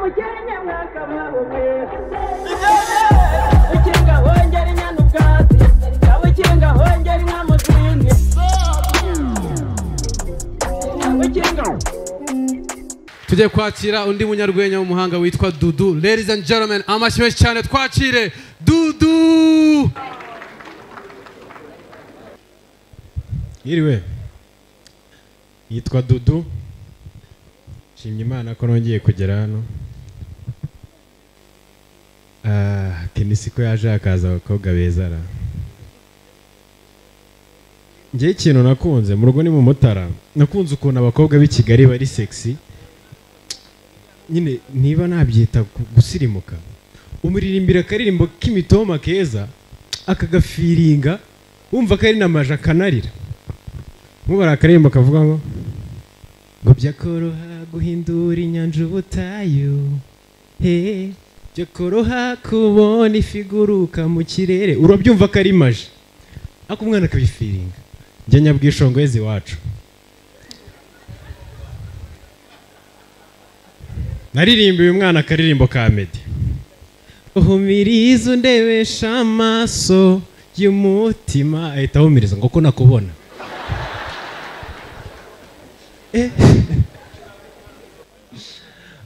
umukenye mwakababumwe ukinga hongera inyana ubwatsi ukinga hongera inka mu zindi ukinga. Tujye kwakira undi munyarwenya w'umuhanga witwa Dudu. Ladies and gentlemen, amashyi menshi cyane twakire Dudu. Yiriwe, yitwa Dudu. Nshimye Imana ko nongeye kugera hano. Kenisi ko yaje akaza abakobwa beza ra. Ngiye ikintu nakunze mu rugo ni mu Mutara, nakunze ukuntu abakobwa b'i Kigali bari sexy. Nyine niba nabyita gusirimuka, umuririmbira akaririmbo k'imitoma keza akagafiringa, wumva ko ari namaje akanarira. Mubara akaririmbo kavuga ngo byakoroha guhindura inyanja ubutayu, he byakoroha kubona ifi iguruka mu kirere. Urabyumva ko ari maje, ariko umwana akabifiringa. Njye nyabwishongwezi wacu naririmba uyu mwana akaririmbo ka Meddy. Uhumiriza undebesha amaso y'umutima, ahita ahumiriza ngo ko nakubona.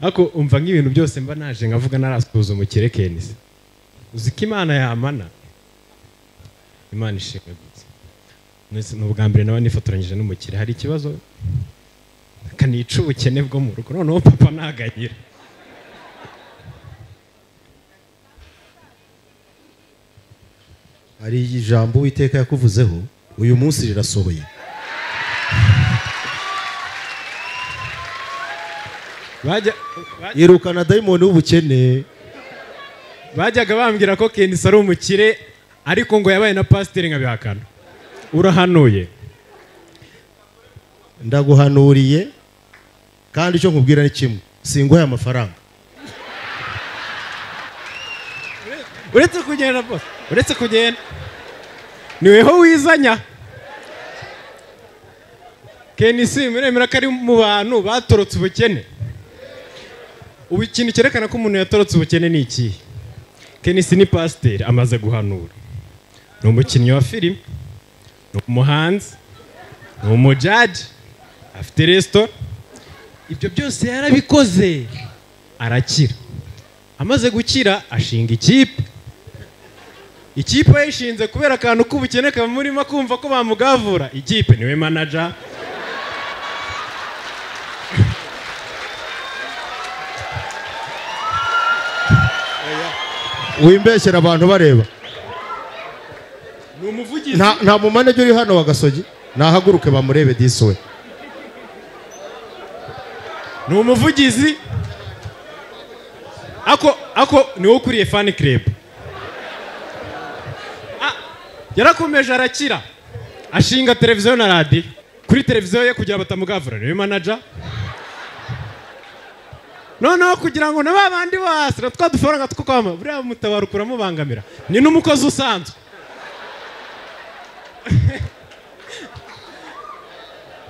Ako umva nk'ibintu byose mba naje nkavuga narasuhuza umukire Kenisi. Uzi ko Imana yamana. Imana ishimwe gusa. Ni ubwa mbere naba nifotoranyije n'umukire. Hari ikibazo kanica ubukene bwo mu rugo, noneho papa ntaganyira. Hari ijambo Uwiteka yakuvuzeho uyu munsi rirasohoye. Yirukana dayimoni w'ubukene. Bajyaga bambwira ko Kenisi ari umukire, ariko ngo yabaye na pasiteri nkabihakana. Urahanuye. Ndaguhanuriye, kandi icyo nkubwira ni kimwe, singuhaye amafaranga. Uretse kugenda boss, uretse kugenda niweho wizanya. Kenisi muremera ko ari mu bantu batorotse ubukene. Ubu ikintu cyerekana ko umuntu yatorotse ubukene ni ikihe? Kenisi ni pasiteri, amaze guhanura, ni umukinnyi wa filime, ni umuhanzi, ni umujaji, afite resitora. Ibyo byose yarabikoze arakira. Amaze gukira ashinga ikipe. Ikipe yayishinze kubera akantu k'ubukene kamurimo, kumva ko bamugavura. Ikipe niwe manager. Wimbeshyera abantu bareba. Ni umuvugizi. Nta mu manager uri hano wa Gasogi, nahaguruke bamurebe disi we. Ni umuvugizi. Ako niwe ukuriye fan club. Yarakomeje arakira, ashinga televiziyo na radiyo. Kuri televiziyo ye kugira batamugavura niwe manager. Noneho kugira ngo na babandi bose na twa dufaranga two kwama buriya Mutabaruka uramubangamira, ni n'umukozi usanzwe.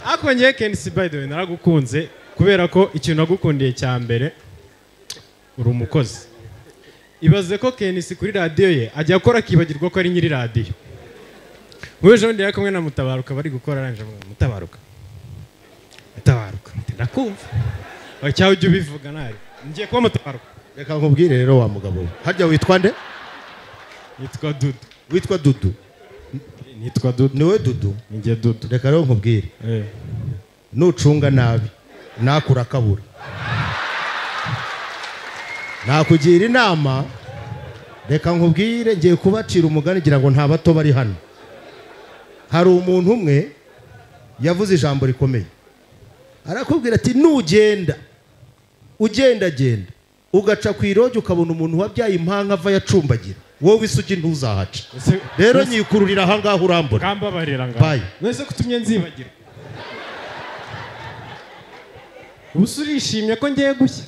Ako ngiye Kenisi, by the way, naragukunze kubera ko ikintu nagukundiye cya mbere uri umukozi. Ibaze ko Kenisi kuri radiyo ye ajya akora akibagirwa ko ari nyiri radiyo. Ejo bundi yari kumwe na Mutabaruka bari gukora, arangije avuga Mutabaruka, Mutabaruka ndakumva cyangwa ujya ubivuga nabi, ngiye kuba Mutabaruka. Reka nkubwire rero wa mugabo we, harya witwa nde? Nitwa Dudu. Witwa Dudu? Nitwa Dudu. Niwe Dudu? Ninjye Dudu. Reka rero nkubwire, nucunga nabi nakurakabura. Nakugira inama, reka nkubwire, ngiye kubacira umugani ngira ngo nta bato bari hano. Hari umuntu umwe yavuze ijambo rikomeye, arakubwira ati nugenda ugendagenda ugaca ku iroge ukabona umuntu wabyaye impanga ava yacumbagira, wowe isugi ntuzahaca. Rero nyikururira aha ngaha urambura. Kambabarira ngaho. Mwese kutumye nzibagirwa. Ubu urishimye ko ngiye gushya.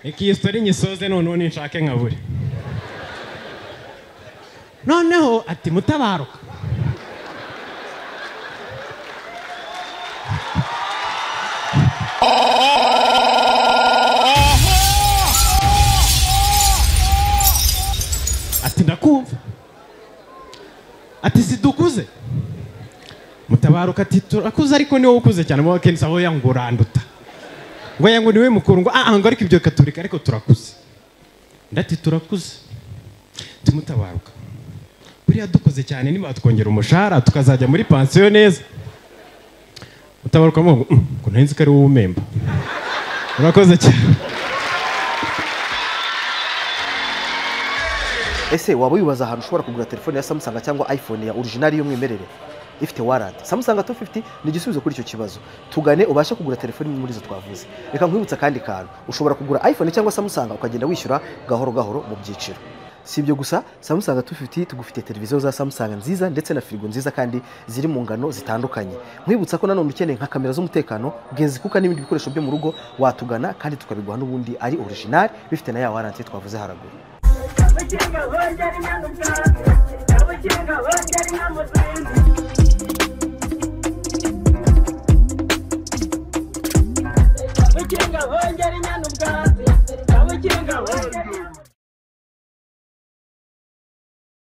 Reka iyi story nyisoze noneho ninshake nkabure. Noneho ati Mutabaruka, Ati ndakumva. Ati sidukuze. Mutabaruka ati turakuze ariko ni wowe ukuze cyane. Mwa Kenisi aho yanguranduta. Ngo yangu niwe mukuru ngo ah ngo ariko ibyo katurika ariko turakuze. Ndati turakuze. Timutabaruka. Buriya dukoze cyane niba twongera umushahara tukazajya muri pansiyo neza. Mutabaruka ngo ngo nzi ko ari wowe umemba. Urakoze cyane. Ese waba wibaza ahantu ushobora kugura telefone ya Samsung cyangwa iPhone ya original y'umwimerere ifite warranty? Samsung 250 ni igisubizo kuri icyo kibazo. Tugane ubashe kugura telefone imwe muri izo twavuze. Reka nkwibutsa kandi kantu, ushobora kugura iPhone cyangwa Samsung ukagenda wishyura gahoro gahoro mu byiciro. Si ibyo gusa, Samsung 250 tugufitiye televiziyo za Samsung nziza ndetse na firigo nziza kandi ziri mu ngano zitandukanye. Nkwibutsa ko nanone ukeneye nka kamera z'umutekano, genzi kuka n'ibindi bikoresho byo mu rugo watugana kandi tukabiguha n'ubundi ari original bifite na ya warranty twavuze haraguru. Ukinga hongera inyana ubwatsi, ukinga hongera.